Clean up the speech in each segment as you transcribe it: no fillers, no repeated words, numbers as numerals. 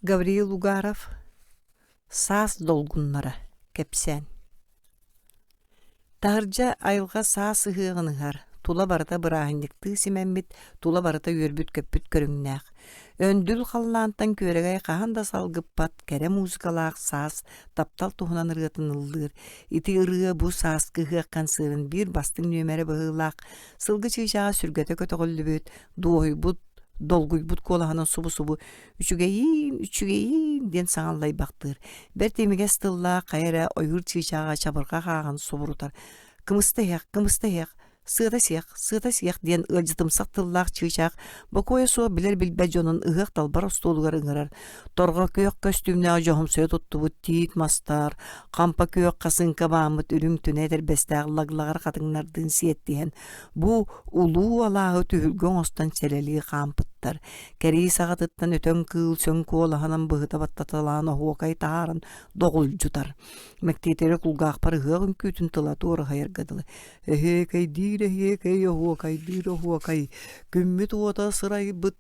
Гавриил Угаров «Саас долгуннара» кэпсээн Таһырдьа айылҕа саас ыһыаҕын ыһар, тула барыта бырааһынньыктыы симэммит, тула барыта үөрбүт-көппүт көрүҥнээх. Өндүл халлаантан күөрэгэй хаһан да салгыппат кэрэ музыкалаах саас таптал туһунан ырыатын ыллыыр. Ити ырыа бу сааскы ыһыах концерын биир бастыҥ нүөмэрэ быһыылаах, сылгы чыычааҕа сүргэтэ көтөҕүллүбүт, дуоһуйбут, долгуйбут куолаһынан субу-субу «Үчүгэйиин, үчүгэйиин» диэн саҥаллайбахтыыр. Бэрт имигэс тыллаах хайа эрэ ойуур чыычааҕа чабырҕах ааҕан субурутар. «Кымыста иһэх, кымыста иһэх, сыата сиэх, сыата сиэх» диэн ыалдьытымсах тыллаах чыычаах бокуойа суох билэр-билбэт дьонун ыһыах далбар остуолугар ыҥырар. Торҕо күөх көстүүмнээх дьоһумсуйа туттубут тиит мастар, хампа күөх хасыҥка бааммыт үрүҥ түнэ этэрбэстээх лаглаҕар хатыҥнардыын сиэттиһэн бу улуу алааһы түһүлгэ оҥостон сэлэлии хаампыттар. Кэрии саҕатыттан өтөн кыыл сөҥ куолаһынан быһыта баттаталаан оһуокай таһааран доҕулдьутар. Мэктиэтэрэ кулгаахпар ыһыах үҥкүүтүн тыла туораһайарга дылы. Эһиэкэйдиир эһиэкэй, оһуокайдыыр оһуокай, күммүт уота сырайбыт,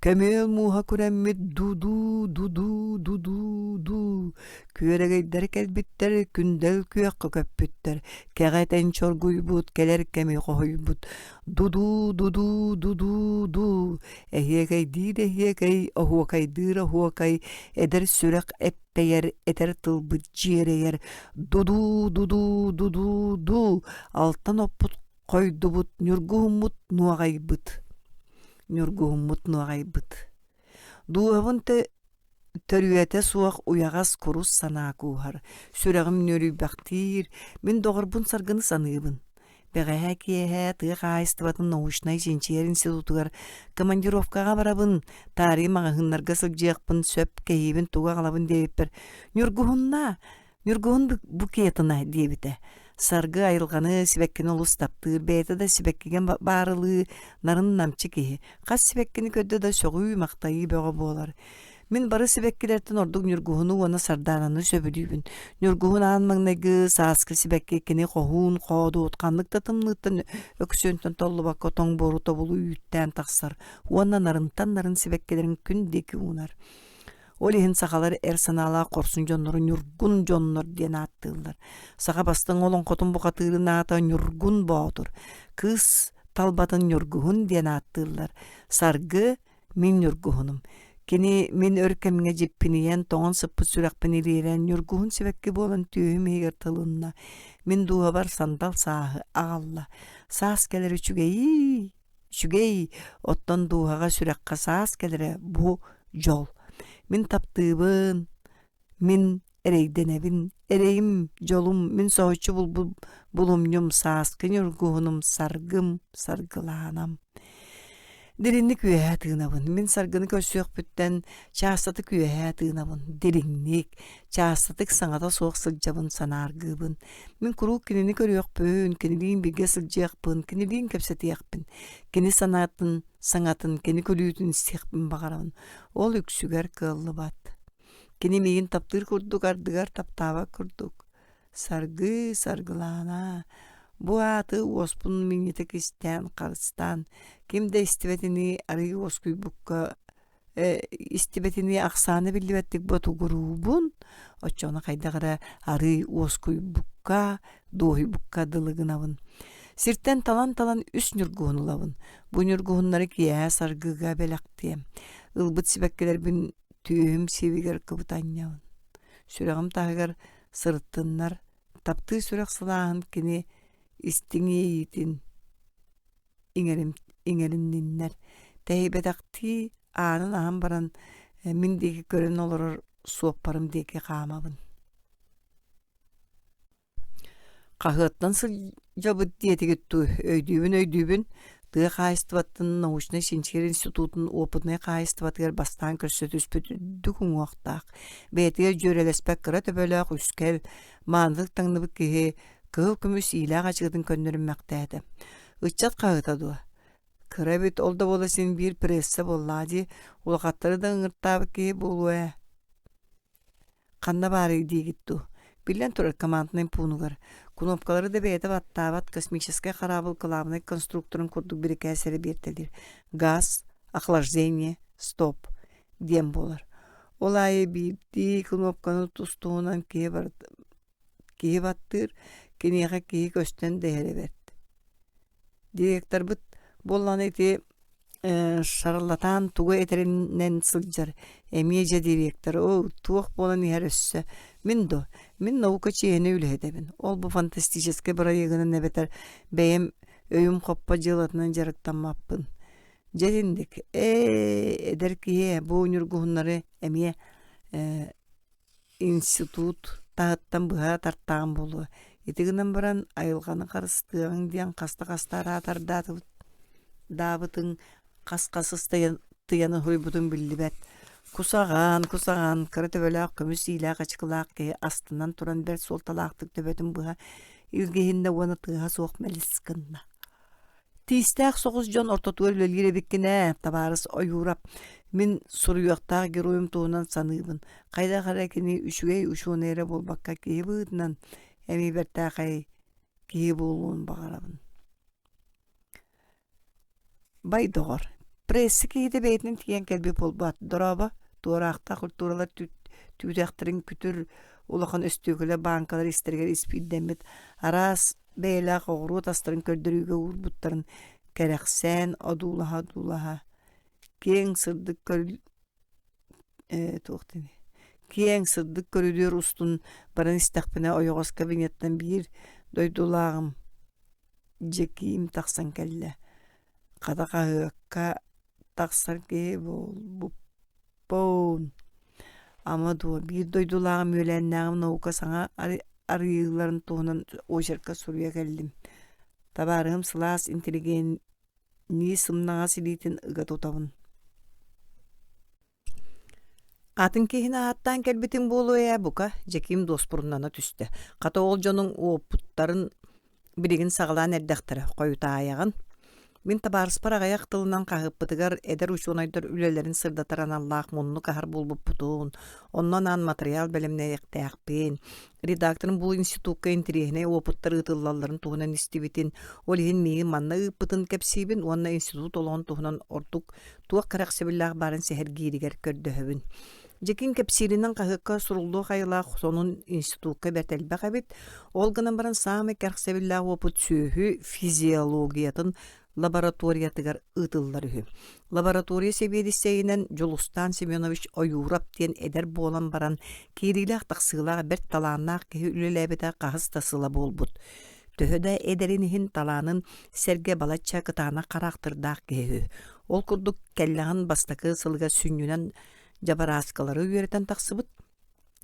көмүөл мууһа күрэммит ду-дуу, ду-дуу, ду-дуу, дуу. Күөрэгэйдэр кэлбиттэр, күндэл күөххэ көппүттэр, кэҕэ этэн чоргуйбут, кэлэр кэми хоһуйбут. Дудуу, дудуу, дудуу, дуу, эһиэкэйдиир эһиэкэй, оһуокайдыыр оһуокай, эдэр сүрэх эппэйэр, этэр тылбыт дьиэрэйэр, дудуу, дудуу, дудуу, дуу, алтан оппут хойдубут, ньургуһуммут нуоҕайбыт, ньургуһуммут нуоҕайбыт. Дууһабын Төрүөтэ суох уйаҕас курус санаа кууһар, сүрэҕим нүөлүйбэхтиир, мин доҕорбун Саргыны саныыбын. Бэҕэһээ киэһэ тыа хаһаайыстыбатын научнай чинчийэр институтугар командировкаҕа барабын, таарыйа маҕаһыыннарга сылдьыахпын сөп, кэһиибин тугу аҕалабын диэбиппэр, «Ньургуһуннаа, Ньургуһун букетына диэбитэ. Саргы айылҕаны, сибэккини олус таптыыр, бэйэтэ да сибэккигэ баарылыы нарын-намчы киһи. Хас сибэккини көрдө да сөҕүү-махтайыы бөҕө буолар. Мин бары сибэккилэртэн ордук ньургуһуну уонна сардаананы сөбүлүүбүн. Ньургуһун аан маҥнайгы сааскы сибэкки кини хоһуун, хоодуот, ханнык да тымныыттан өксүөнтэн толлубакка тоҥ буору тобулу үүттээн тахсар уонна нарынтан нарын сибэккилэрин күн диэки уунар. Ол иһин сахалар эр санаалаах хорсун дьоннору ньургун дьоннор диэн ааттыыллар. Саха бастыҥ олоҥхотун бухатыырын аата Ньургун Боотур, кыыс талбатын Ньургуһун диэн ааттыыллар. Саргы мин ньургуһунум. Кини мин өр кэмҥэ дьиппинийэн, тоҥон сыппыт сүрэхпин ириэрэн, ньургуһун сибэкки буолан түөһүм иһигэр тылынна. Мин дууһабар сандал сааһы аҕалла. Саас кэлэр үчүгэйии, Үчүгэй, оттон дууһаҕа, сүрэххэ саас кэлэрэ бу дьол. Мин таптыыбын, мин эрэйдэнэбин, эрэйим, дьолум, мин соһуччу булбут булумньум, сааскы ньургуһунум, саргым, саргылаанам. Дириҥник үөһээ тыынабын. Мин саргыны көрсүөхпүттэн чаастатык үөһээ тыынабын. Дириҥник, чаастатык саҥата суох сылдьабын, санааргыыбын. Мин куруук кинини көрүөхпүн, кинилиин бииргэ сылдьыахпын, кинилиин кэпсэтиэхпин, кини санаатын, саҥатын, кини күлүүтүн истиэхпин баҕарабын. Ол үксүгэр кыаллыбат. Кини миигин таптыыр курдук, ардыгар таптаабат курдук. Саргы, Саргылаана, бу ааты уоспун минньитэ кистээн, харыстаан, ким да истибэтинии арыый уоскуйбукка истибэтинии ахсаана биллибэттик ботугуруубун, оччоҕуна хайдах эрэ арыый уоскуйбукка, дуоһуйбукка дылы гынабын. Сиртэн талан-талан үс ньургуһун ылабын. Бу ньургуһуннары киэһэ саргыга бэлэхтиэм. Ылбыт сибэккилэрбин түөһүм сиэбигэр кыбытанньабын. Сүрэҕим таһыгар сырыттыннар, таптыы сүрэх сылааһын кини истиҥ иэйиитин иҥэринниннэр Тэһийбэтэхтии аанын аһан баран мин диэки көрөн олорор суоппарым диэки хаамабын Хаһыаттан сылдьабыт диэтигит дуу, өйдүүбүн-өйдүүбүн, тыа хаһаайыстыбатын научнай-чинчийэр институтун опытнай хаһаайыстыбатыгар бастаан көрсө түспүт үрдүк уҥуохтаах, бэйэтигэр дьүөрэлэспэт кыра төбөлөөх үскэл, маанытык таҥныбыт киһи кыһыл көмүс иилээх ачыкытын көннөрүммэхтээтэ. Ыччат хаһыата дуо? Кыра эбит, ол да буоллар син биир пресса буоллаҕа дии, улахаттары да ыҥыртаабыт киһи буолуо ээ. Ханна баарый диигит дуу? Биллэн турар, команднай пуунугар. Кнопкалары да бэйэтэ баттаабат космическай хараабыл кылаабынай конструкторын курдук бирикээс эрэ биэртэлиир. Газ, охлаждение, стоп диэн буолар. Ол аайы биирдии кнопканы тус-туһунан киһи барыта киһи баттыыр, киниэхэ киһи көстөн да иһэрэ бэрт. Директорбыт буоллаҕына ити шарлатан тугу этэринэн сылдьар, эмиэ дьэ директор оо туох буолан иһэр өссө мин дуо мин наука чиэһинэй үлэһитэбин ол бу фантастическай бырайыагынан эбэтэр бэйэм өйүм хоппо дьыалатынан дьарыктаммаппын дьэ итинник ээ эдэр киһи бу ньургуһуннары эмиэ Институт таһыттан быһа тартаҕым буолуо, ити гынан баран айылҕаны харыстыаҕыҥ диэн хаста-хаста араатардаатыбыт даабытыҥ хас-хас ыстыйан уһуйбутуҥ биллибэт. Кусаҕан, кусаҕан, кыра төбөлөөх көмүс иилээх ачыкылаах киһи астынан туран бэрт суолталаахтык төбөтүн быһа илгиһиннэ уонна тыаһа суох мэлис гынна. Тиистээх соҕус дьон ортотугар үлэлиир эбиккин ээ, табаарыс Ойуурап. Мин суруйуохтаах геройум туһунан саныыбын. Хайдах эрэ кини үчүгэй учуонай эрэ буолбакка киһи быһыытынан эмиэ бэртээхэй киһи буолуон баҕарабын. Бай доҕор, пресса киһитэ бэйэтинэн тиийэн кэлбит буолбат. Дорообо, туораахтаах культуралар түүтэхтэрин күтүр улахан өстүөкүлэ бааҥкалар истэригэр испиирдэммит араас бэйэлээх оҕуруот астарын көрдөрүүгэ уурбуттарын кэрэхсээн одуулаһа-одуулаһа киэҥ сырдык туох диэний киэҥ сырдык көрүдүөр устун баран истэхпинэ ойоҕос кабинеттан биир дойдулааҕым Дьэкиим тахсан кэллэ хата хаһыакка тахсар киһи буолбуппун Ама дуо, биир дойдулааҕым үөлээннээҕим наука саҥа арыйыыларын туһунан очерка суруйа кэллим. Табаарыһым сылаас интеллигеннии сымнаҕас илиитин ыга тутабын. Атын киһини ааттаан кэлбитиҥ буолуо ээ, бука, Дьэкиим дуоспуруннана түстэ. Хата ол дьонуҥ уоппуттарын Билигин саҕалаан эрдэхтэрэ, хойутаайаҕын. Мин табаарыспар аҕыйах тылынан хаһыаппытыгар эдэр учуонайдар үлэлэрин сырдатар аналлаах муннук аһар буолбуппутун, онно анаан матырыйаал бэлэмнэниэхтээхпин, редакторым бу институкка интэриэһинэй уопуттар ыытыллалларын туһунан истибитин, ол иһин миигин манна ыыппытын кэпсиибин уонна институт олоҕун туһунан ордук туох кэрэхсэбиллээх баарын сэһэргииригэр көрдөһөбүн. Дьэкин кэпсииринэн хаһыакка суруллуох айылаах сонун институкка бэрт элбэх эбит. Ол гынан баран саамай кэрэхсэбиллээх уопут сүөһү физиологиятын лабораториятыгар ыытыллар үһү. Лаборатория сэбиэдиссэйинэн Дьулустаан Семенович Ойуурап диэн эдэр буолан баран киириилээх-тахсыылаах бэрт талааннаах киһи үлэлээбитэ хаһыс да сыла буолбут. Төһө да эдэрин иһин талаанын сэргэ балачча кытаанах хараахтырдаах киһи үһү. Ол курдук кэллэҕин бастакы сылыгар сүнньүнэн дьабарааскалары үөрэтэн тахсыбыт.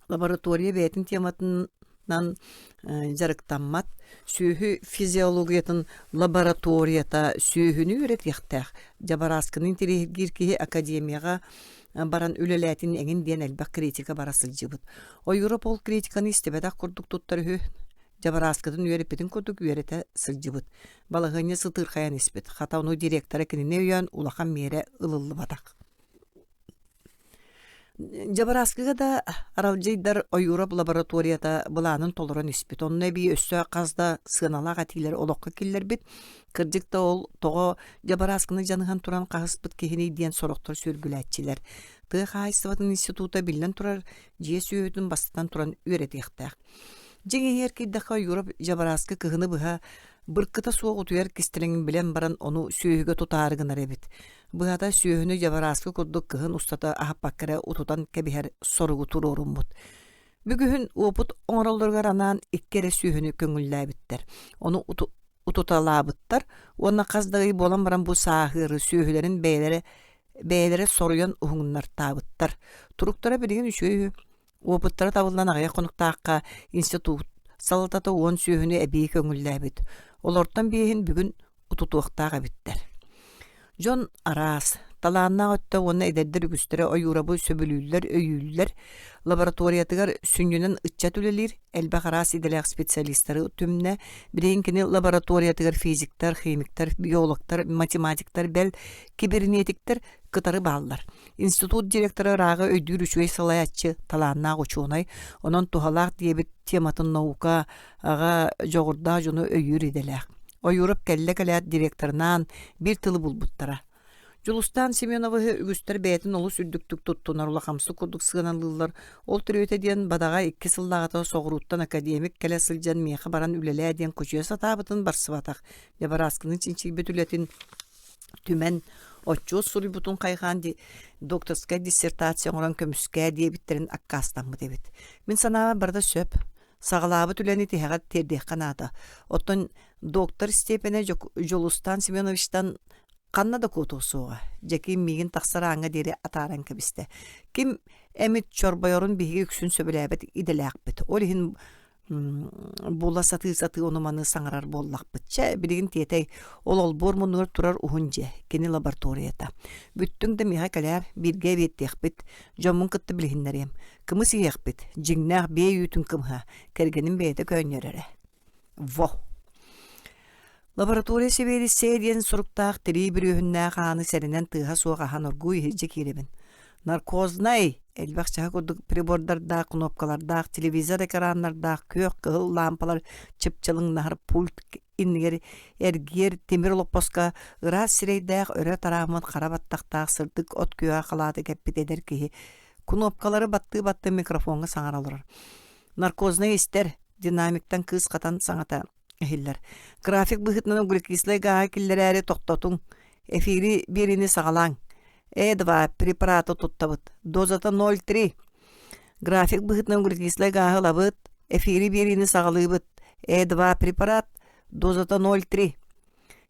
Лаборатория бэйэтин тематынан дьарыктаммат. Сүөһү физиологиятын лабораторията сүөһүнү үөрэтиэхтээх. Дьабараасканы интэриэһиргиир киһи академияҕа баран үлэлээтин эҥин диэн элбэх критика бара сылдьыбыт. Ойуурап ол критиканы истибэтэх курдук туттар үһү. Дьабарааскытын үөрэппитин курдук үөрэтэ сылдьыбыт. Балаһыанньа сытыырхайан испит. Хата ону директора кинини өйөөн улахан миэрэ ылыллыбатах. Дьабарааскыга да аралдьыйдар Ойуурап лабораторията былаанын толорон испит. Онно эбии өссө хас да сыаналаах этиилэри олоххо киллэрбит. Кырдьык да ол тоҕо Дьабарааскыны дьаныһан туран хаһыспыт киһиний диэн сорохтор сүөргүлээччилэр. Тыа хаһаайыстыбатын института биллэн турар дьиэ сүөһүтүн бастатан туран үөрэтиэхтээх. Дьиҥ иһигэр киирдэххэ Ойуурап Дьабарааскы кыһыны быһа быркыта суох утуйар кистэлэҥин билэн баран ону сүөһүгэ тутаары гынар эбит. Быһата, сүөһүнү дьабарааскы курдук кыһын устата аһаппакка эрэ утутан кэбиһэр соругу туруоруммут. Бүгүһүн уопут оҥороллоругар анаан икки эрэ сүөһүнү көҥүллээбиттэр. Ону утуталаабыттар уонна хас да ый буолан баран бу сааһыары сүөһүлэрин бэйэлэрэ бэйэлэрэ соруйан уһугуннартаабыттар. Туруктара билигин үчүгэй үһү. Уопуттара табыллан аҕыйах хонуктаахха институт салалтата уон сүөһүнү эбии көҥүллээбит. Олортон биэһин бүгүн утутуохтаах эбиттэр. Дьон араас, талааннаах өттө уонна эдэрдэр үгүстэрэ Ойуурабы сөбүлүүллэр, өйүүллэр. Лабораториятыгар сүнньүнэн ыччат үлэлиир, элбэх араас идэлээх специалистары түмнэ. Билигин кини лабораториятыгар физиктэр, химиктэр, биологтар, математиктар, бэл, кибернетиктэр кытары бааллар. Институт директора ырааҕы өйдүүр үчүгэй салайааччы, талааннаах учуонай, онон туһалаах диэбит тематын наука аҕа дьоҕурдаах дьону өйүүр идэлээх. Ойуурап кэллэ кэлээт директорынаан биир тылы булбуттара. Дьулустаан Семеновыһы үгүстэр бэйэтин олус үрдүктүк туттунар улахамсык курдук сыаналыыллар. Ол төрүөтэ диэн бадаҕа икки сыллааҕыта соҕурууттан академик кэлэ сылдьан миэхэ баран үлэлээ диэн кучуйа сатаабытын барсыбатах. Дебараскыны чинчийбит үлэтин түмэн отчуот суруйбутун хайҕаан докторскай диссертация оҥорон көмүскээ диэбиттэрин аккаастаммыт эбит. Мин санаабар барыта сөп. Саҕалаабыт үлэни тиһэҕэр тиэрдиэххэ наада. Оттон доктор степенэ Дьулустаан Семеновичтан ханна да куотуо суоҕа. Дьэкиим миигин тахсар ааҥҥа диэри атааран кэбистэ. Ким эмит чорбойорун биһиги үксүн сөбүлээбэт идэлээхпит. Ол иһин була сатыы-сатыы ону-маны саҥарар буоллахпыт. Чэ, билигин тиэтэй, ол олбуор муннугар турар уһун дьиэ, кини лабораторията. Бүттүҥ да миэхэ кэлээр, бииргэ эбиэттиэхпит, дьоммун кытта билиһиннэриэм. Кымыс иһиэхпит, дьиҥнээх биэ үүтүн кымыһа, кэргэним бэйэтэ көөнньөрөрө. Во! Лаборатория сэбиэдиссэйэ диэн суруктаах тирии бүрүөһүннээх ааны сэрэнэн тыаһа суох аһан оргууй иһирдьэ киирэбин. Наркознай! Элбэх чаһы курдук прибордардаах, кнопкалардаах, телевизор экраннардаах, күөх, кыһыл лаампалар чыпчылыҥнаһар пульт иннигэр эргиэр тимир олоппоско ыраас сирэйдээх, өрө тарааммыт хара баттахтаах сырдык от күөҕэ халааты кэппит эдэр киһи кнопкалары баттыы-баттыы микрофоҥҥа саҥара олорор. Наркознай истэр, динамиктан кыыс хатан саҥата иһиллэр. График быһыытынан углекислай гааһы киллэрээри тохтотуҥ. Эфири биэриини саҕалааҥ. Э2 препараты туттабыт. Дозата 0,3. График быһыытынан углекислай гааһы ылабыт. Эфири биэриини саҕалыыбыт. Э2 препарат дозата 0,3.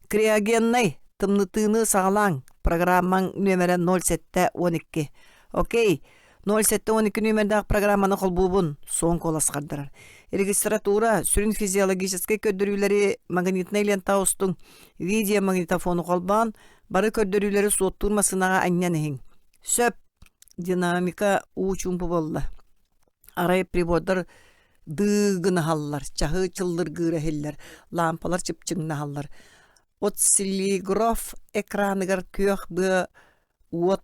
Криогеннай тымнытыыны саҕалааҥ. Программаҥ нүөмэрэ 0712. Окей, 0712 нүөмэрдээх программаны холбуубун, суон куолас хардарар. Регистратура, сүрүн физиологическай көрдөрүүлэри магнитнай лентаҕа устуҥ, видеомагнитофону холбоон, бары көрдөрүүлэри суоттуур массыынаҕа анньан иһиҥ. Сөп. Динамика уу чуумпу буолла. Арай прибордар дыыгынаһаллар, чаһы чыллыргыыра иһиллэр, лаампалар чыпчыҥнаһаллар. Отселиграф экраныгар күөх быа уот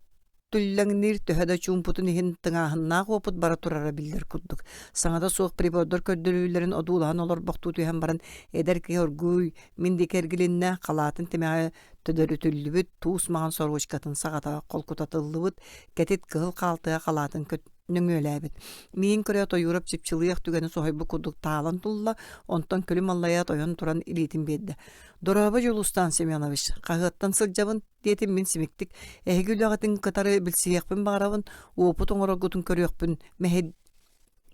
түллэҥниир төһө да чуумпутун иһин тыҥааһыннаах уопут бара турара биллэр курдук. Саҥата суох прибордар көрдөрүүлэрин одуулаһан олорбохтуу түһэн баран, эдэр киһи оргууй мин диэки эргилиннэ, халаатын тимэҕэ төдөрүтүллүбүт, туус маҥан сорочкатын саҕата холкутатыллыбыт, кэтит кыһыл хаалтыга халаатын нөҥүөлээбит. Миин көрөөт Ойуурап чыпчылыйах түгэни соһуйбут курдук таалан тулла, онтон күлүм аллайаат ойон туран илиитин биэрдэ. «Дорообо, Дьулустаан Семенович, хаһыаттан сылдьабын», диэтим мин симиктик. «Эһиги үлэҕитин кытары билсиһиэхпин баҕарабын, уопут оҥороргутун көрүөхпүн, мэһэй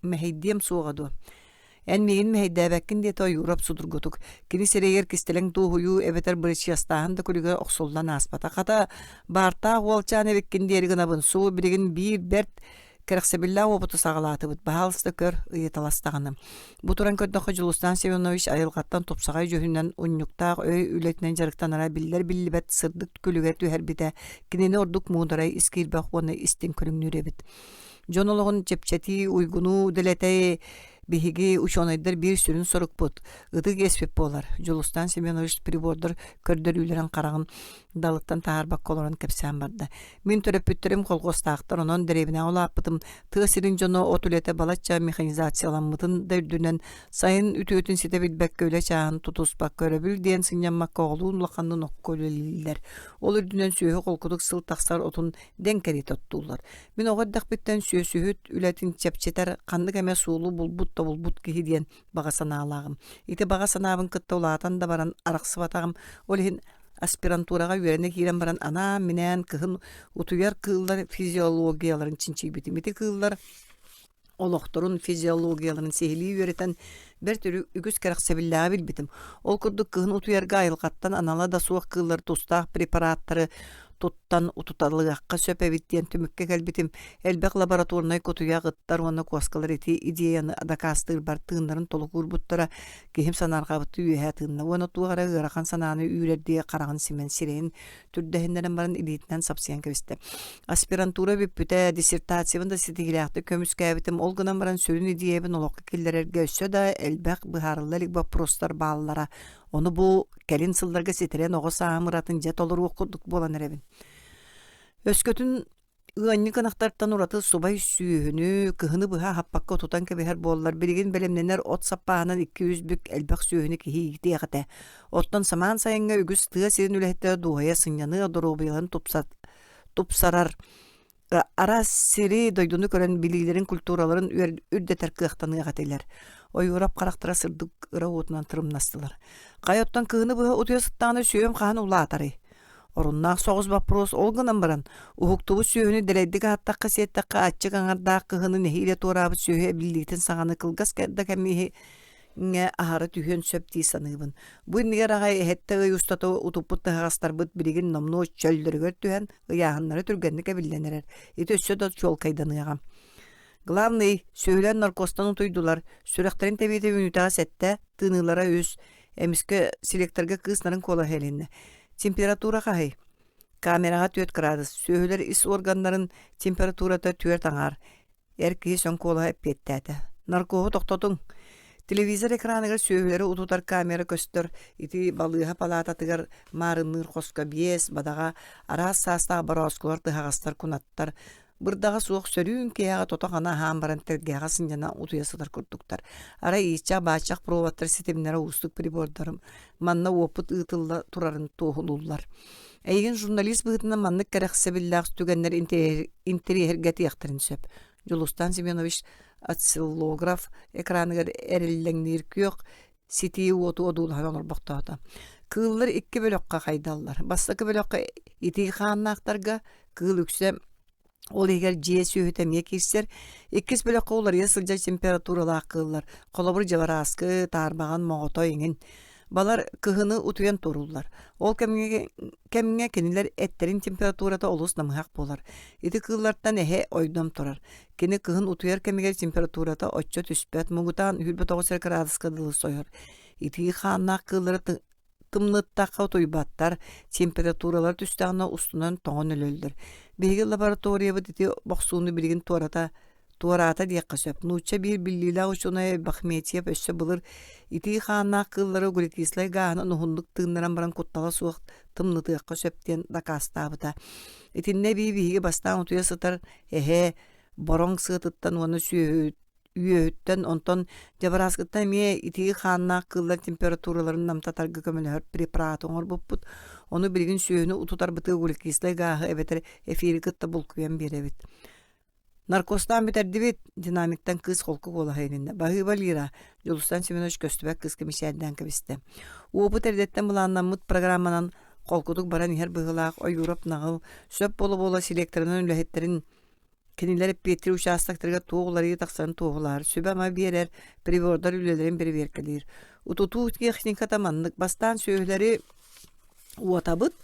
мэһэйдиэм суоҕа дуо? Эн миигин мэһэйдээбэккин диэтэ Ойуурап судургутук. Кини сирэйигэр кистэлэҥ дуоһуйуу эбэтэр бырычыастааһын да күлүгэ охсуллан ааспата. Хата, баартаах уолчаан эбиккин диэри гынабын. Суу, билигин биир бэрт кэрэхсэбиллээх уопуту саҕалаатыбыт. Баһаалыста көр, ыйыталастаҕына. Бу туран көрдөххө, Дьулустаан Семенович айылҕаттан тупсаҕай дьүһүнүнэн унньуктаах өй үлэтинэн дьарыктанара биллэр-биллибэт сырдык күлүгэ түһэрбитэ кинини ордук муударай, ис киирбэх уонна истиҥ көрүҥнүүр эбит. Дьон олоҕун чэпчэтии, уйгуну дэлэтэй биһиги учуонайдар биир сүрүн сорукпут, ытык иэспит буолар. Дьулустаан Семенович прибордар көрдөрүүлэрин хараҕын далыттан таһаарбакка олорон кэпсээн барда. Мин төрөппүттэрим колхуостаахтар, онон дэриэбинэҕэ улааппытым. Тыа сирин дьоно от үлэтэ балачча механизацияламмытын да үрдүнэн, сайын үтүөтүн ситэ билбэккэ үлэ чааһын тутуспакка өрөбүл диэн сынньаммакка оҕолуун улаханныын окко үлэлииллэр. Ол үрдүнэн сүөһү холкутук сыл тахсар отун дэҥ кэриэтэ оттууллар. Мин оҕо эрдэхпиттэн сүөсүһүт үлэтин чэпчэтэр ханнык эмэ суолу булбут-тобулбут киһи диэн баҕа санаалааҕым. Ити баҕа санаабын кытта улаатан да баран арахсыбатаҕым. Ол иһин аспирантураҕа үөрэнэ киирэн баран анаан-минээн кыһын утуйар кыыллар физиологияларын чинчийбитим. Ити кыыллар олохторун физиологияларын сиһилии үөрэтэн бэрт үгүс кэрэхсэбиллээҕи билбитим. Ол курдук кыһын утуйарга айылҕаттан анала да суох кыыллар тустаах препараттары туттан утуталыахха сөп эбит диэн түмүккэ кэлбитим. Элбэх лабораторнай кутуйах ыттар уонна куоскалар ити идеяны дакаастыырбар тыыннарын толук уурбуттара. Киһим санаарҕаабыттыы үөһэ тыынна уонна туох эрэ ыарахан санааны үүрэрдии хараҕын симэн сирэйин түрдэһиннэрэн баран илиитинэн сапсыйан кэбистэ. Аспирантура бүппүтэ, диссертациябын да ситиһиилээхтик көмүскээбитим, ол гынан баран сүрүн идиэйэбин олоххо киллэрэргэ өссө да элбэх быһаарылла илик боппуруостар бааллара. Ону бу кэлин сылларга ситэрэн оҕо сааһым ыратын дьэ толоруох курдук буолан эрэбин. Өскөтүн. Ыанньык ынахтартан ураты субай сүөһүнү кыһыны быһа аһаппакка утутан кэбиһэр буоллар, билигин бэлэмнэнэр от саппааһынан 200 бүк элбэх сүөһүнү киһи иитиэх этэ. Оттон самаан сайыҥҥа үгүс тыа сирин үлэһиттэрэ дуоһуйа сынньаныа, доруобуйаларын тупсарар, араас сири, дойдуну көрөн билиилэрин, культураларын үрдэтэр кыахтаныах этилэр. Ойуурап харахтара сырдык ыра уотунан тырымнастылар. Хайа оттон кыһыны быһа утуйа сыттаҕына сүөм хаһан улаатарый? Оруннаах соҕус боппуруос ол гынан баран, уһуктубут сүөһүнү дэлэйдик аһаттахха-сиэттэххэ аччык аҥардаах кыһыны нэһиилэ туораабыт сүөһү эбиллиитин саҕаны кылгас да кэм иһиҥҥэ аһара түһүөн сөп дии саныыбын. Бу иннигэр аҕай эһэттэ ый устата утуппут тыһаҕастарбыт билигин номнуо чөллөрүгэр түһэн, ыйааһыннара түргэнник эбиллэн эрэр. Ити өссө да чуолкайданыаҕа. Главный, сүөһүлэр наркозтан утуйдулар, сүрэхтэрин тэбиитэ мүнүүтэҕэ сэттэ, тыыныылара үс. Эмискэ селекторга кыыс нарын куолаһа илиннэ. Температура хаһый? Камераҕа 4 градус, сүөһүлэр ис органнарын температурата түөрт аҥаар. Эр киһи сөҥ куолаһа эппиэттээтэ. Наркоһу тохтотуҥ. Телевизор экраныгар сүөһүлэри утутар камера көстөр. Ити балыыһа палаататыгар маарынныыр хоско биэс, бадаҕа, араас саастаах борооскулар, тыһаҕастар, кунаттар, Бырдаҕа суох сөрүүн киэһэҕэ тото-хана аһаан баран тэлгэһэҕэ сынньана утуйа сытар курдуктар. Арай ииччэх-бааччах проводтар ситимнэрэ уустук прибордарым манна уопут ыытылла турарын туоһулууллар. Эйигин журналист быһыытынан маннык кэрэхсэбиллээх түгэннэр интэриэһиргэтиэхтэрин сөп. Дьулустан Семенович осциллограф экраныгар эриллэҥниир күөх ситии уоту одуулаһан олорбохтоото. Кыыллар икки бөлөххө хайдаллар. Бастакы бөлөххө итии хааннаахтарга кыыл үксэ ол иһигэр дьиэ сүөһүтэ эмиэ киирсэр. Иккис бөлөххө уларыйа сылдьар температуралаах кыыллар, холобур дьабарааскы, таарбаҕан, моҕотой иҥин. Балар кыһыны утуйан турууллар. Ол кэмҥэ, кэмҥэ кинилэр эттэрин температурата олус намыһах буолар. Ити кыыллартан эһэ ойдом турар. Кини кыһын утуйар кэмигэр температурата оччо түспэт, муҥутаан 29 эрэ кыраадыска дылы сойор. Итии хааннаах кыыллары тымныттахха утуйбаттар, температуралара түстэҕинэ устунан тоҥон өлөллөр. Биһиги лабораториябыт ити бохсууну билигин туората туораата диэххэ сөп. Нуучча биир биллиилээх учуонайа Бахметьев өссө былыр итии хааннаах кыыллары углекислай гааһынан уһуннук тыыннаран баран куттала суох тымнытыахха сөп диэн дакаастаабыта. Итиннэ эбии биһиги бастаан утуйа сытар эһэ бороҥ сыатыттан уонна сүөһү үөһүттэн, онтон дьабарааскыттан эмиэ итии хааннаах кыыллар температураларын намтатарга көмөлөһөр препараты оҥорбуппут. Ону билигин сүөһүнү утутарбытыгар углекислай гааһы эбэтэр эфири кытта булкуйан биэрэбит. Наркозтаан бүтэрдибит, динамиктан кыыс холку куолаһа илиннэ. Баһыыба Лира, Дьулустан Семенович көстүбэт кыыска мичээрдээн кэбистэ. Уопут эрдэттэн былааннаммыт программанан холкутук баран иһэр быһыылаах Ойуурап наҕыл, сөп буола-буола селекторынан үлэһиттэрин кинилэр эппиэттиир учаастактарыгар туох уларыйыы тахсарын туоһулаһар, сүбэ-ама биэрэр, прибордар үлэлэрин бэрэбиэркэлиир. Утутуу техниката маннык бастаан сүөһүлэри уотабыт,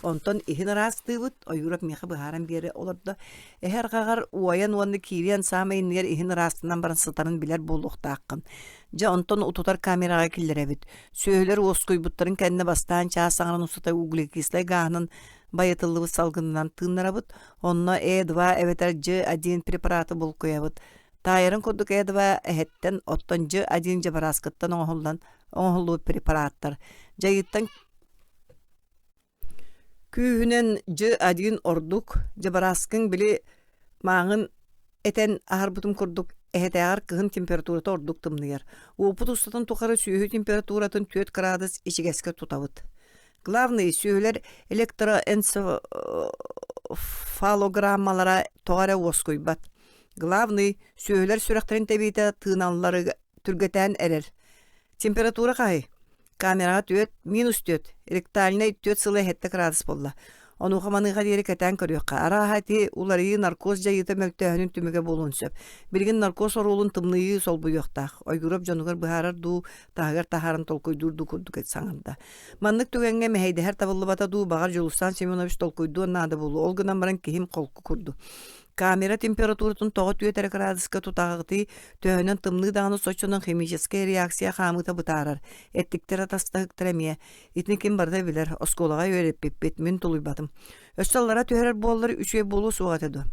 онтон иһин ыраастыыбыт, Ойуурап миэхэ быһааран биэрэ олордо. Эһэ арҕаҕар уойан уонна киириэн саамай иннигэр иһин ыраастанан баран сытарын билэр буолуохтааххын. Дьэ, онтон утутар камераҕа киллэрэбит. Сүөһүлэр уоскуйбуттарын кэннэ бастаан чаас аҥарын устата углекислай гааһынан байытыллыбыт салгынынан тыыннарабыт, онно Э2 эбэтэр Ж1 препараты булкуйабыт. Таайарын курдук Э2 эһэттэн, оттон Ж1 дьабарааскыттан оҥоһуллан оҥоһуллубут препараттар. Дьайыыттан Күүһүнэн Дьы-один ордук, дьабарааскыҥ били мааҥын этэн аһарбытым курдук эһэтээҕэр кыһын температурата ордук тымныйар. Уопут устатын тухары сүөһү температуратын 4 кыраадыс ичигэскэ тутабыт. Главный сүөһүлэр электроэнцефалограммалара тоҕо эрэ уоскуйбат. Главный сүөһүлэр сүрэхтэрин тэбиитэ тыыналлары түргэтээн эрэр. Температура хаһый? Камераҕа түөрт, минус түөрт, ректальнай түөрт сыла сэттэ кыраадыс буолла. Онуоха-маныаха диэри кэтээн көрүөххэ. Арааһа ити уларыйыы наркоз дьайыыта мөлтөөһүнүн түмүгэ буолуон сөп. Билигин наркоз оруолун тымныйыы солбуйуохтаах. Ойгуурап дьонугар быһаарар дуу, таһыгар таһааран толкуйдуур дуу курдук саҥарда. Маннык түгэҥҥэ мэһэйдэһэр табыллыбата дуу, баҕар Дьулустаан Семенович толкуйдуон наада буолуо. Ол гынан баран киһим холку курдук. Камера температуратын тоҕо түөрт эрэ кыраадыска тутаҕытый, төһөнөн тымныы даҕаны соччонон химическэй реакция хаамыыта бытаарар, эттиктэр атастаһыктара эмиэ. Итини ким барыта билэр, оскуолаҕа үөрэппиппит, мин тулуйбатым. Өссө аллара түһэрэр буоллар үчүгэй буолуо суох этэ дуо?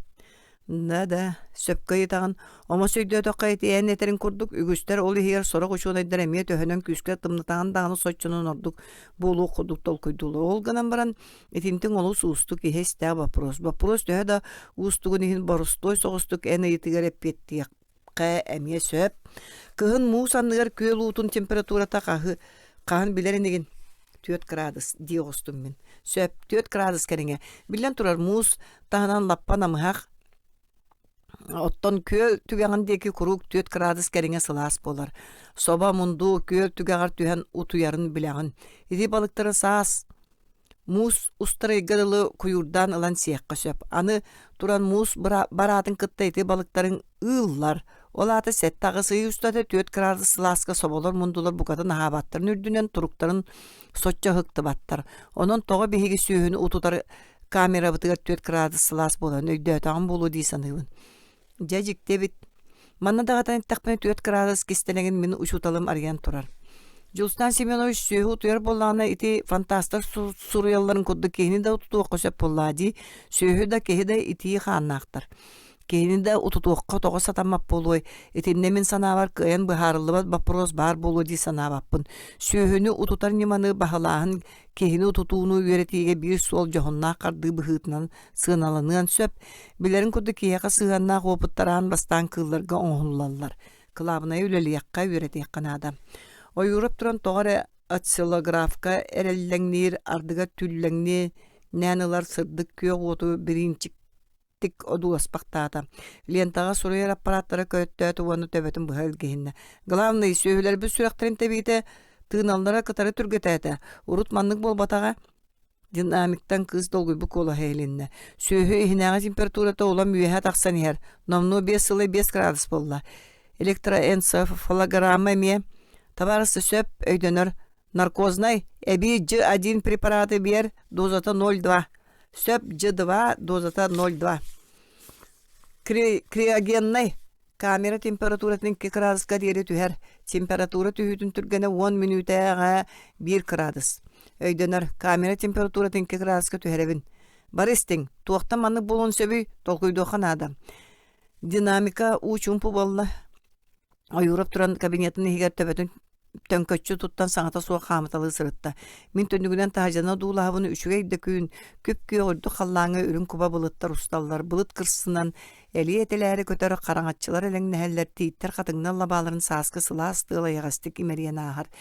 Да-да, сөпкө ыйытаҕын. Омос өйдөөтөххө ити эн этэрин курдук үгүстэр ол иһигэр сорох учуонайдар эмиэ төһөнөн күүскэ тымнытаҕын даҕаны соччонон ордук буолуох курдук толкуйдууллар. Ол гынан баран итинтиҥ олус уустук иһэ истээх боппуруос. Боппуруос төһө да уустугун иһин борустуой соҕустук эн ыйытыгар эппиэттиэххэ эмиэ сөп. Кыһын муус анныгар күөл уутун температурата хаһы хаһан билэр инигин? 4 кыраадыс дии оҕустум мин. Сөп, 4 кыраадыс кэриҥэ. Биллэн турар, муус таһынан лаппа намыһах, Оттон күөл түгэҕин диэки куруук 4 кыраадыс кэриҥэ сылаас буолар. Собо, мунду күөл түгэҕэр түһэн утуйарын билэҕин. Ити балыктары саас муус устар ыйга дылы куйуурдаан ылан сиэххэ сөп. Аны туран муус бараатын кытта ити балыктарыҥ ыыллар. Ол аата 7-8 ый устата 4 кыраадыс сылааска соболор мундулар букатын аһаабаттарын үрдүнэн туруктарын соччо ыһыктыбаттар. Онон тоҕо биһиги сүөһүнү утутар камерабытыгар 4 кыраадыс сылаас буолан өйдөөтөҕүм буолуо дии саныыбын. Дьэ дьикти эбит. Манна даҕатан эттэхпинэ 4 кыраадыс кистэлэҥин мин учууталым арыйан турар. Дьулустаан Семенович сүөһү утуйар буоллаҕына ити фантастар суруйалларын курдук киһини да утутуохха сөп буоллаа дии. Сүөһү да киһи да итии хааннаахтар. Киһини да утутуохха тоҕо сатаммат буолуой? Итиннэ мин санаабар кыайан быһаарыллыбат боппуруос баар буолуо дии санаабаппын. Сүөһүнү утутар ньыманы баһылааһын киһини утутууну үөрэтиигэ биир суол дьоһуннаах хардыы быһыытынан сыаналаныан сөп. Билэрин курдук киһиэхэ сыһыаннаах уопуттар аан бастаан кыылларга оҥоһуллаллар. Кылаабынайа үлэлиэххэ, үөрэтиэххэ наада. Ойуурап туран тоҕо эрэ осциллографка эрэллэҥниир, ардыгар түллэҥниэн ылар сырдык күөх уоту бириинчик тик одууласпахтаата. Лентаҕа суруйар аппараттара көттөөтө уонна төбөтүн быһа илгиһиннэ. Главный, сүөһүлэрбит сүрэхтэрин тэбиитэ тыыналлара кытары түргэтээтэ. Урут маннык буолбатаҕа. Динамиктан кыыс долгуйбут куолаһа иһилиннэ. Сүөһү иһинээҕи температурата улам үөһэ тахсан иһэр. Номнуо 5 сыла 5 градус буолла. Электроэнцефалограмма эмиэ. Табаарыс сөп өйдөнөр. Наркознай эбии Ж1 препараты биэр дозата 0,2. Сөп Ж2 дозата 0,2. Криогеннай камера температуратын 2 кыраадыска диэри түһэр. Температура түһүүтүн түргэнэ 10 мүнүүтээҕэ 1 кыраадыс. Өйдөнөр, камера температуратын 2 кыраадыска түһэрэбин. Бары истиҥ, туохтан маннык буолуон сөбүй, толкуйдуохха наада. Динамика уу чуумпу буолла. Ойуурап туран кабинетын иһигэр төбөтүн төҥкөччү туттан саҥата суох хаамыталыы сырытта. Мин түннүгүнэн таһдьаны одуулаһабын үчүгэй да күн, күп-күөх үрдүк халлааҥҥа үрүҥ куба былыттар усталлар, былыт кырсынан элиэ тэлээри көтөр хараҥаччылар элэҥнэһэллэр, тииттэр хатыҥнар лабааларын сааскы сылаас тыал эйэҕэстик имэрийэн ааһар.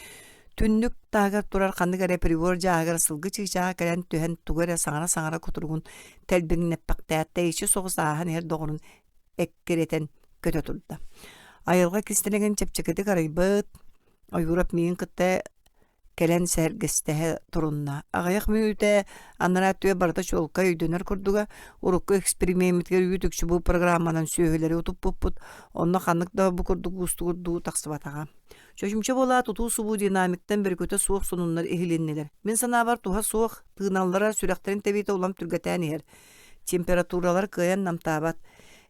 Түннүк таһыгар турар ханнык эрэ прибор дьааһыгар сылгы чыычааҕа кэлэн түһэн тугу эрэ саҥара-саҥара кутуругун тэлбиҥнэппэхтээт тэйиччи соҕус ааһан иһэр доҕорун эккирэтэн көтө турда. Айылҕа кистэлэҥин чэпчэкитик арыйбыт, Ойуурап миигин кытта кэлэн сэһэргэстэһэ турунна. Аҕыйах мүнүүтэ анараа өттүгэр барыта чуолкай өйдөнөр курдуга, урукку эксперимеммитигэр үүт-үкчү бу программанан сүөһүлэри утуппуппут, онно ханнык да бу курдук уустугурдуу тахсыбатаҕа. Чочумча буолаат утуу-субуу динамиктан бөрүкүтэ суох сонуннар иһилиннилэр. Мин санаабар туһа суох, тыыналлара сүрэхтэрин тэбиитэ улам түргэтээн иһэр. Температуралар кыайан намтаабат.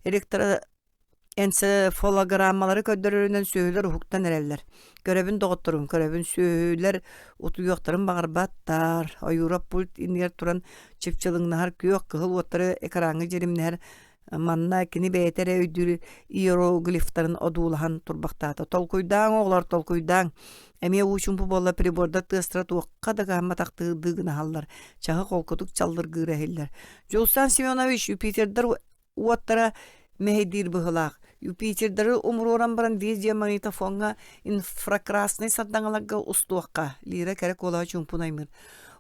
Электроэнцефалограммалары көрдөрөрүнэн сүөһүлэр уһуктан эрэллэр. Көрөбүн доҕотторум, көрөбүн сүөһүлэр утуйуохтарын баҕарбаттар. Ойуура пульт иннигэр туран чыпчылыҥнаһар күөх кыһыл уоттары экраҥҥа дьиримнэһэр Манна кини бэйэтэ эрэ өйдүүр иероглифтарын одуулаһан турбахтаата. Толкуйдааҥ, оҕолор, толкуйдааҥ. Эмиэ уу чуумпу буолла прибордар тыастара туохха да кыһамматахтыы дыыгынаһаллар, чаһы холкутук чаллыргыыра иһиллэр. Дьулустан Семенович, Юпитердар уоттара мэһэйдиир быһыылаах. Юпитердары умуруоран баран видеомагнитофоҥҥа инфракраснай сардаҥаларга устуохха, Лира кэрэ куолаһа чуумпун аймыыр.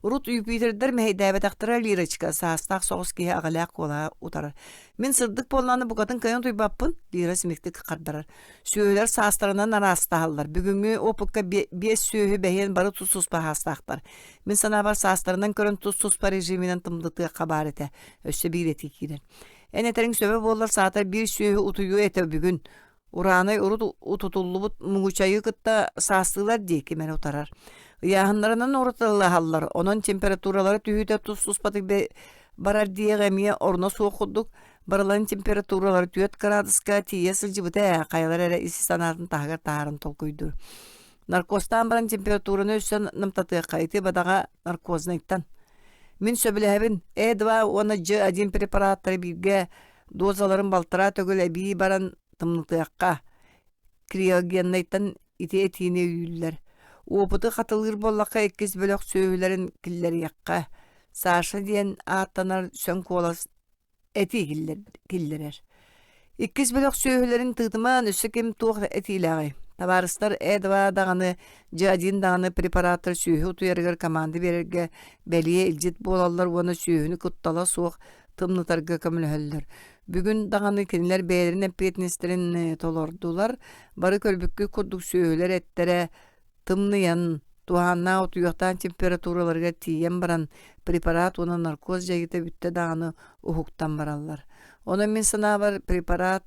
Урут Юпитердэр мэһэйдээбэтэхтэрэ Лирочка, саастаах соҕус киһи аҕалаах куолаһа утарар. Мин сырдык буоллаҕына букатын кыайан утуйбаппын, Лира симиктик хардарар. Сүөһүлэр саастарынан араастаһаллар. Бүгүҥҥү опыкка биэс сүөһү бэһиэн бары тус-туспа саастаахтар. Мин санаабар саастарынан көрөн тус-туспа режиминэн тымнытыахха баар этэ. Өссө биир этии киирэр. Эн этэриҥ сөбө буоллар саатар биир сүөһү утуйуо этэ бүгүн. Ураанай урут утутуллубут муҥучайы кытта саастыылар дии ким эрэ утарар. Ыйааһыннарынан уратылаһаллар, онон температуралара түһүүтэ тус-туспатык барар диэҕи эмиэ оруна суох курдук, барыларын температуралара 4 кыраадыска тиийэ сылдьыбыта ээ, хайалара эрэ ис санаатын таһыгар таһааран толкуйдуур. Наркозтаан баран температураны өссө намтатыахха, ити бадаҕа наркознайтан. Мин сөбүлэһэбин, Э2 уонна Ж1 препараттары бииргэ. Дозаларын балтараа төгүл эбии баран тымнытыахха. Криогеннайтан ити этиини өйүүллэр. Опыты хатылыыр буоллахха иккис бөлөх сүөһүлэрин киллэриэххэ. Саша диэн ааттанар сөҥ куолас этии киллэрэр. Иккис бөлөх сүөһүлэрин тыытымаан өссө ким туох этиилээҕий? Табаарыстар Э2 даҕаны, Ж1 даҕаны препараттар сүөһү утуйарыгар команда биэрэргэ бэлиэ илдьит буолаллар уонна сүөһүнү куттала суох тымнытарга көмөлөһөллөр. Бүгүн даҕаны кинилэр бэйэлэрин эппиэтинэстэрин толордулар. Бары көрбүккүт курдук сүөһүлэр эттэрэ тымныйан, туһааннаах утуйуохтаах температураларыгар тиийэн баран, препарат уонна наркоз дьайыыта бүттэ даҕаны уһуктан бараллар. Онон мин санаабар препарат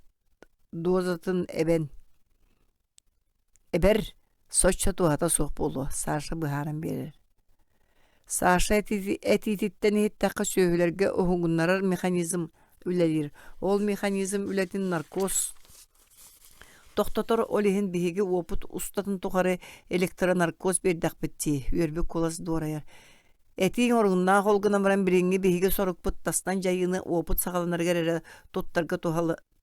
дозатын эбэн эбэр соччо туһата суох буолуо, Саша быһааран биэрэр. Саша этиититтэн иһиттэххэ сүөһүлэргэ уһугуннарар механизм үлэлиир. Ол механизм үлэтин наркоз тохтотор, ол иһин биһиги уопут устатын тухары электронаркоз биэрдэхпит дии, үөрбүт куолас дуорайар. Этииҥ оруннаах ол гынан баран билиҥҥи биһиги сорукпут тастан дьайыыны уопут саҕаланарыгар эрэ туттарга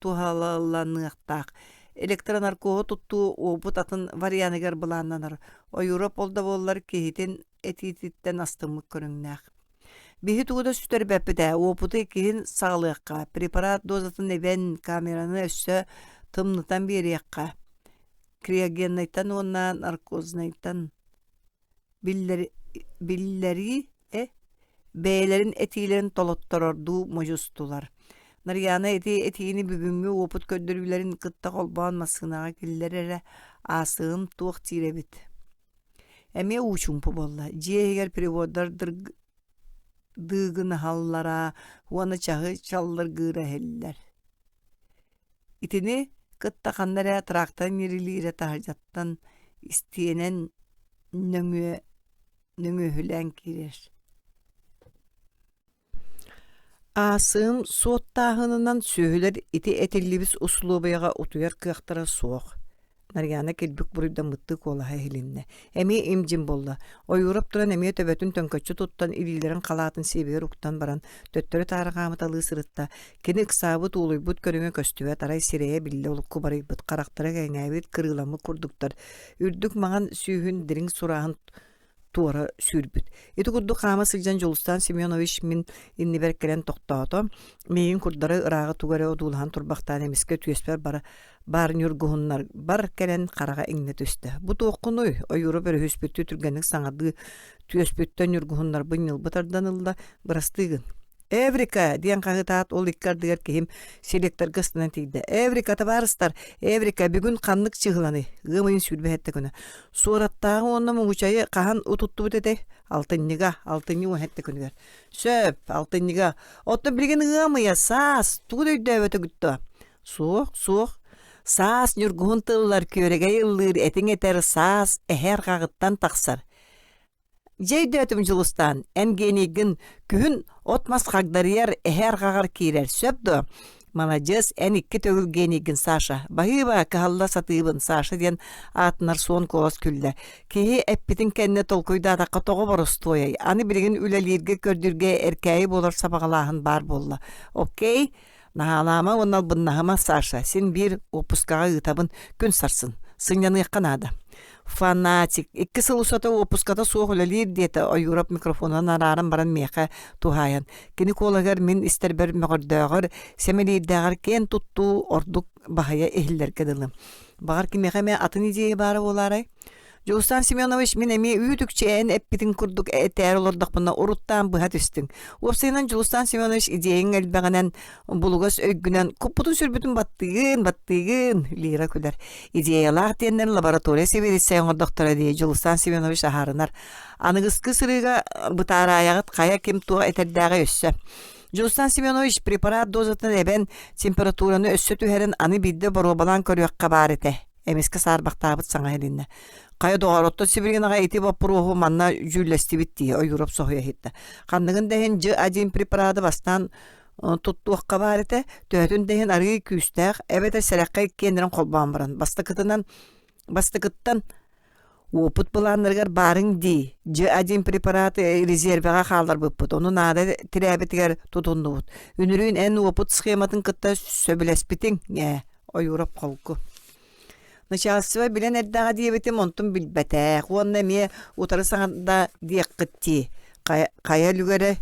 туһаланыахтаах. Электронаркоһу туттуу уопут атын варианыгар былааннанар. Ойуура ол да буоллар киһитин этиититтэн астыммыт көрүҥнээх. Биһи тугу да сүтэрбэппит ээ, уопуту иккиһин саҕалыахха, препарат дозатын эбэн, камераны өссө тымнытан биэриэххэ. Криогеннайтан уонна наркознайтан биллэрии э бэйэлэрин этиилэрин толотторордуу модьустулар. Нарыйаана ити этиини бүгүҥҥү уопут көрдөрүүлэрин кытта холбоон массыынаҕа киллэрэрэ аасыһым туох диир эбит. Эмиэ уу чуумпу буолла. Дьиэ иһигэр прибордар дыыгынаһаллара уонна чаһы чаллыргыыра иһиллэр. Итини кытта ханна эрэ трактор ньирилиирэ таһырдьаттан истиэнэн нөҥүө нөҥүөһүлээн киирэр. Аасыым суоттааһынынан сүөһүлэр ити этиллибит усулуобуйаҕа утуйар кыахтара суох. Нарыйаана килбик буруйдаммыттыы куолаһа иһилиннэ. Эмиэ им-дьим буолла. Ойуурап туран эмиэ төбөтүн төҥкөччү туттан, илиилэрин халаатын сиэбигэр уктан баран, төттөрү-таары хаамыталыы сырытта. Кини ыксаабыт, уолуйбут көрүҥэ көстүбэт, арай сирэйэ биллэ олукку барыйбыт, харахтара кэҥээбит, кырыыламмыт курдуктар. Үрдүк маҥан сүүһүн дириҥ сурааһын туора сүүрбүт. Ити курдук хаама сылдьан Дьулустаан Семенович мин иннибэр кэлэн тохтоото. Миигин курдары ырааҕы тугу эрэ одуулаһан турбахтаан эмискэ түөспэр бара баар ньургуһуннарбар кэлэн хараҕа иҥнэ түстэ. Бу туоххунуй? Ойуурап өрүһүспүттүү түргэнник саҥардыы түөспүттэн ньургуһуннарбын ньылбы тардан ылла. Бырастыы гын. «Эврика!» диэн хаһыытаат, ол икки ардыгар киһим селекторга ыстанан тиийдэ. «Эврика, табаарыстар! Эврика, бүгүн ханнык чыһыланый?» Ыам ыйын 27 күнэ. Суораттааҕы уонна муҥучайы хаһан утуттубут этэй? Алтынньыга, алтынньы 17 күнүгэр. Сөп, алтынньыга. Оттон билигин ыам ыйа, саас, тугу да өйдөөбөтөгүт дуо? Суох, суох. Саас ньургуһун тыллар, күөрэгэй ыллыыр, этиҥ этэр, саас эһэ арҕаҕыттан тахсар. Дьэ өйдөөтүм Дьулустаан, эн генийгин күһүн от-мас хагдарыйар, эһэ арҕаҕар киирэр, сөп дуо? Маладьыас, эн икки төгүл генийгин, Саша. Баһыыба, кыһалла сатыыбын, Саша диэн аатынар суон куолас күллэ. Киһи эппитин кэннэ толкуйдаатахха тоҕо боростуойай? Аны билигин үлэлииргэ, көрдүүргэ эркээйи буолар сабаҕалааһын баар буолла. Окей, Наһаалаама уонна албыннаһыма, Саша, син биир уоппускаҕа ыытабын, күн сарсын. Сынньаныахха наада. Фанатик, икки сыл устата уоппуската суох үлэлиир диэтэ Ойуурап микрофонунан арааран баран миэхэ туһаайан. Кини куолаһыгар мин истэрбэр мөҕөрдөөҕөр, сэмэлиирдээҕэр киэн туттуу ордук баһыйа иһиллэргэ дылы. Баҕар кимиэхэ эмэ атын идея баара буолаарай? Дьулустаан Семенович, мин эмиэ үүт-үкчү эн эппитиҥ курдук этээри олордохпуна уруттаан быһа түстүҥ. Уопсайынан Дьулустаан Семенович идиэйиҥ элбэҕинэн, булугас өйгүнэн куппутун-сүрбүтүн баттыыгын, баттыыгын, Лира күлэр. Идеялаах диэннэр лаборатория сэбиэдиссэйэ оҥордохторо дии Дьулустаан Семенович аһарынар. Аныгыскы сырыыга бытаараайаҕыт хайа ким туох этэрдээҕий өссө. Дьулустаан Семенович препарат дозатын эбэн, температураны өссө түһэрэн аны биирдэ боруобалаан көрүөххэ баар этэ. Эмискэ саарбахтаабыт саҥа иһилиннэ. Хайа доҕоор, оттон сибилигин аҕай ити боппуруоһу манна дьүүллэстибит дии, Ойуурап соһуйа иһиттэ. Ханныгын да иһин Дж1 препараты бастаан туттуохха баар этэ, төһөтүн да иһин арыый күүстээх, эбэтэр сэрэххэ иккиэннэрин холбоон баран, бастакытынан бастакыттан. Уопут былааннарыгар баарыҥ дии. Дьэ один препарат резервэҕэ хаалларбыппыт, ону наада тирээбитигэр тутуннубут. Үнүрүүн эн уопут схематын кытта сөбүлэспитиҥ ээ, Ойуурап холку. Начальство билэн эрдэҕэ диэбитим, онтун билбэтэх уонна эмиэ утары саҥарда диэххит дии. Хайа, хайа үлүгэрэ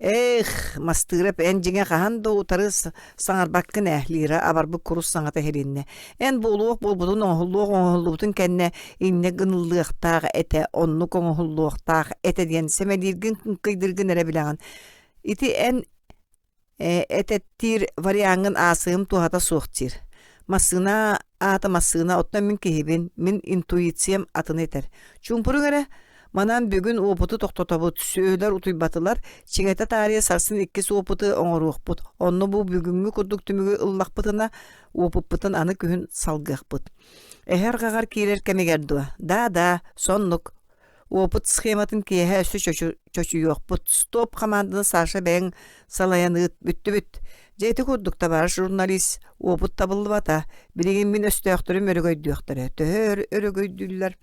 Эх, Мастыырап, эн дьиҥэ хаһан да утары саҥарбаккын ээ, Лира абарбыт курус саҥата иһилиннэ. Эн буолуох буолбутун оҥоһуллуох оҥоһуллубутун кэннэ инньэ гыныллыахтаах этэ, оннук оҥоһуллуохтаах этэ диэн сэмэлииргин кыҥкыйдыыргын эрэ билэҕин. Ити эн Этэттиир вариаҥҥын аасыһым туһата суох диир. Массыына аата массыына, оттон мин киһибин, мин интуициям атыны этэр. Чуумпуруҥ эрэ, манан бүгүн уопуту тохтотобут, сүөһүлэр утуйбатылар, чиҥэтэ таарыйа сарсын иккис уопуту оҥоруохпут. Онно бу бүгүҥҥү курдук түмүгү ыллахпытына, уопуппутун аны күһүн салгыахпыт. Эһэ арҕаҕар киирэр кэмигэр дуо? Да-да, соннук. Уопут схематын киэһэ өссө чочуйуохпут. Стоп хамаанданы Саша бэйэҥ салайан ыыт, бүттүбүт. Дьэ ити курдук, табаарыс журналист, уопут табыллыбата. Билигин мин өстөөхтөрүм өрөгөйдүөхтэрэ. Төһө өр өрөгөйдүүллэр?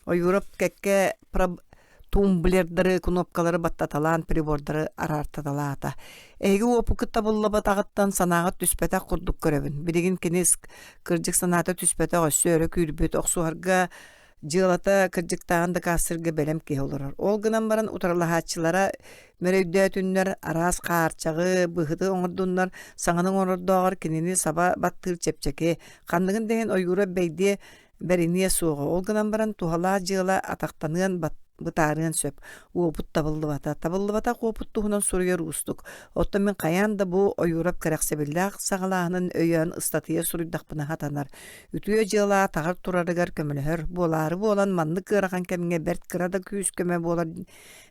Ойуурап кэккэ тумблердары, кнопкалары баттаталаан прибордары араартаталаата. Эһиги уопуккут табыллыбатаҕыттан санааҕыт түспэтэх курдук көрөбүн. Билигин кини кырдьык санаата түспэтэх өссө өрө күүрбүт, охсуһарга Дьыалата кырдьыктааҕын дакаастыырга бэлэм киһи олорор. Ол гынан баран утарылаһааччылара мөрөйдөөтүннэр, араас хаарчаҕы, быһыты оҥордуннар, саҥаны оҥорордооҕор кинини саба баттыыр чэпчэки. Ханныгын да иһин ойуура бэйдиэ бэриниэ суоҕа. Ол гынан баран туһалаах дьыала атахтаныан бытаарыан сөп. Уопут табыллыбата. Табыллыбатах уопут туһунан суруйар уустук. Оттон мин хайаан да бу Ойуурап кэрэхсэбиллээх саҕалааһынын өйөөн ыстатыйа суруйдахпына сатанар. Үтүө дьыала атаҕар турарыгар көмөлөһөр, буолаары буолан маннык ыарахан кэмҥэ бэрт кыра да күүс-көмө буолар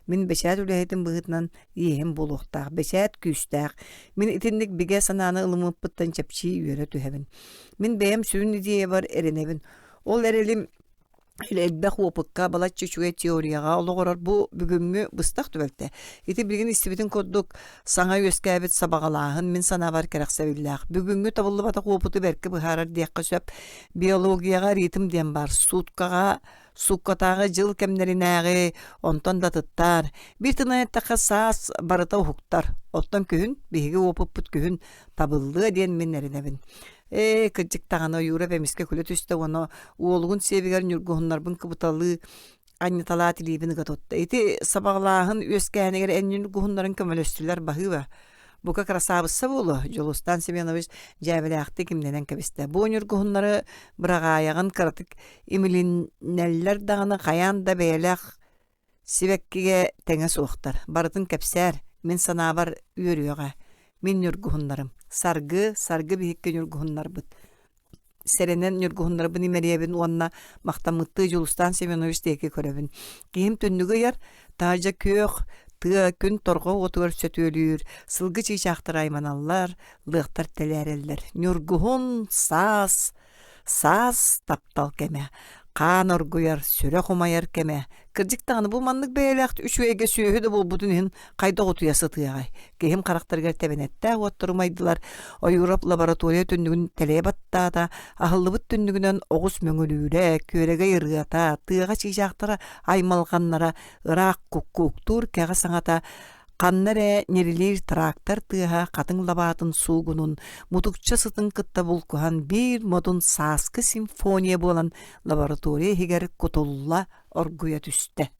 мин бэчээт үлэһитин быһыытынан иэһим буолуохтаах. Бэчээт күүстээх. Мин итинник бигэ санааны ылыммыппыттан чэпчии үөрэ түһэбин. Мин бэйэм сүрүн идеябар эрэнэбин. Ол эрэлим элбэх уопукка, балачча үчүгэй теорияҕа олоҕурар бу бүгүҥҥү быстах түбэлтэ. Ити билигин истибитин курдук саҥа үөскээбит сабаҕалааһын мин санаабар кэрэхсэбиллээх. Бүгүҥҥү табыллыбатах уопуту бэркэ быһаарар диэххэ сөп. Биологияҕа ритм диэн баар. Суткаҕа сууккатааҕы дьыл кэмнэринээҕи онтон да атыттар. Биир тылынан эттэххэ саас барыта уһуктар. Оттон күһүн биһиги уопуппут күһүн табыллыа диэн мин эрэнэбин. Ээ, кырдьык даҕаны Ойуурап эмискэ күлэ түстэ уонна уолугун сиэбигэр ньургуһуннарбын кыбыталыы анньыталаат илиибин ыга тутта. Ити сабаҕалааһын үөскээһинигэр эн ньургуһуннарын көмөлөстүлэр баһыыба. Бука красавица буолуо, Дьулустаан Семенович дьээбэлээхтик имнэнэн кэбистэ. Бу ньургуһуннары быраҕаайаҕын кыратык имилиннэллэр даҕаны хайаан да бэйэлээх Сибэккигэ тэҥэ суохтар, барытын кэпсээр, мин санаабар үөрүөҕэ. Мин ньургуһуннарым. Саргы, Саргы биһикки ньургуһуннарбыт. Сэрэнэн ньургуһуннарбын имэрийэбин уонна махтаммыттыы Дьулустаан Семенович диэки көрөбүн. Киһим түннүгү ыйар, таһырдьа күөх, тыа күн торҕо уотугар сөтүөлүүр, сылгы чыычаахтара айманаллар, лыахтар тэлээрэллэр. Ньургуһун, саас, Саас таптал кэмэ, хаан оргуйар, сүрэх умайар кэмэ. Кырдьык даҕаны бу маннык бэйэлээх үчүгэйгэ сүөһү да буолбутун иһин хайдах утуйа сытыаҕай? Киһим харахтарыгар тэбэнэттээх уоттар умайдылар. Ойуурап лаборатория түннүгүн тэлэйэ баттаата, аһыллыбыт түннүгүнэн оҕус мөҥүлүүрэ, күөрэгэй ырыата, тыаҕа чыычаахтара аймалҕаннара, ыраах куккууктуур кэҕэ саҥата Ханна эрэ ньирилиир трактор тыаһа хатыҥ лабаатын суугунун, мутукча сытын кытта булкуһан биир модун сааскы симфония буолан лаборатория иһигэр кутулла оргуйа түстэ.